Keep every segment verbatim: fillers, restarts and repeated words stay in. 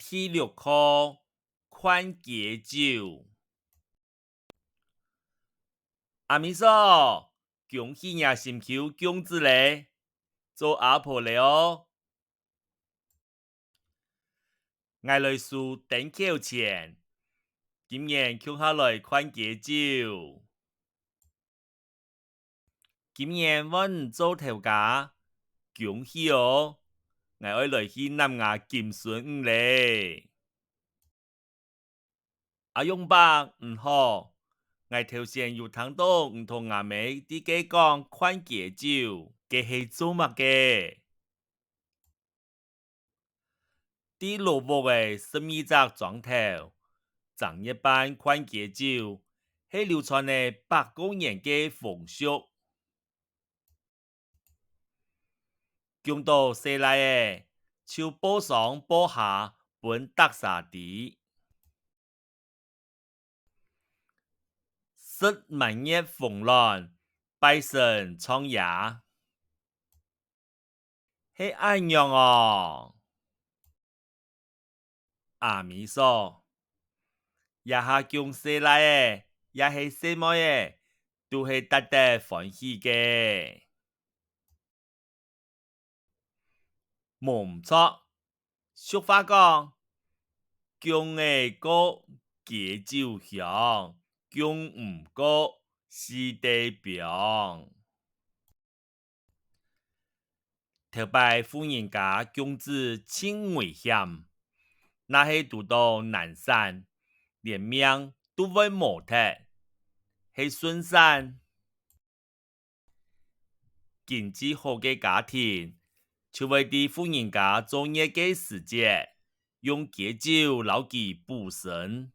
第六課，灌雞酒。阿姆嫂，恭喜若心臼降子咧，做阿婆咧哦！𠊎來收丁口錢，今年共下來灌雞酒。 今年換你做頭家，恭喜哦！𠊎愛來去揇吾金孫女咧。阿勇伯，你好，𠊎頭先有聽著你同吾姆在該講灌雞酒，該係做麼个？ 在老屋个十二隻庄頭，正月半灌雞酒，係流傳了百過年个風俗。降著細倈仔，就報上報下分逐儕知。 食滿月紅鸞，拜神唱爺。係恁樣哦！阿姆嫂，這下降細倈仔，也係細妹仔，都係值得歡喜个。 無毋著，俗話講：「降仔過，雞酒香；降毋過，屍體放。」頭擺婦人家降子盡危險，若係堵著難產，連命都會無忒，係順產。 經濟好个家庭，就會在婦人家做月个時節，用雞酒摎佢補身。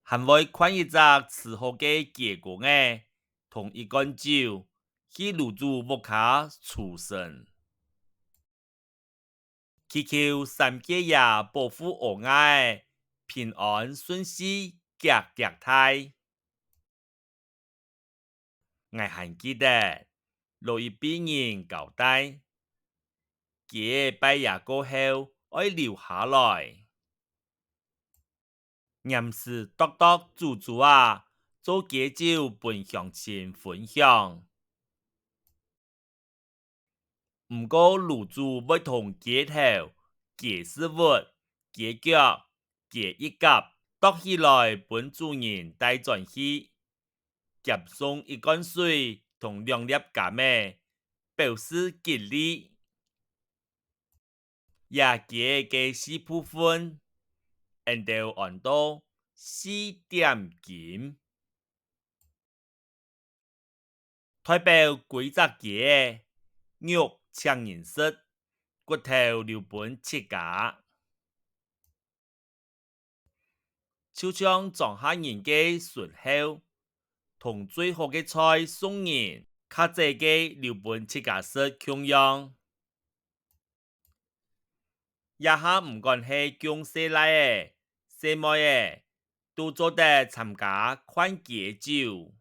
還會擐一隻飼好个雞公仔，同一罐酒，去爐主屋下除身。 祈求三界爺保護仔，平安順序，遽遽大。𠊎還記得，老一輩人交代，雞仔拜爺過後愛留下來。 黏時剁剁煮煮啊，做雞酒分鄉親分享。毋過爐主會同雞頭、雞屎朏、雞腳、雞翼胛剁起來分主人帶轉去，兼送一罐水同兩粒柑仔，表示吉利。 這雞仔个四部分，𫣆兜安到四點金。代表歸隻雞仔，肉請人食，骨頭留分自家。 就像莊下人个脣口，同最好个菜送人，較濟个留分自家食共樣。這下毋管係降細倈仔、細妹仔，都做得參加擐雞酒。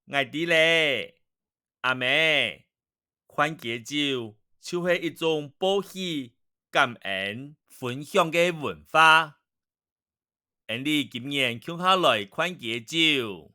𠊎知咧，阿姆，擐雞酒就係一種報喜、感恩、分享个文化。𫣆俚今年共下來擐雞酒。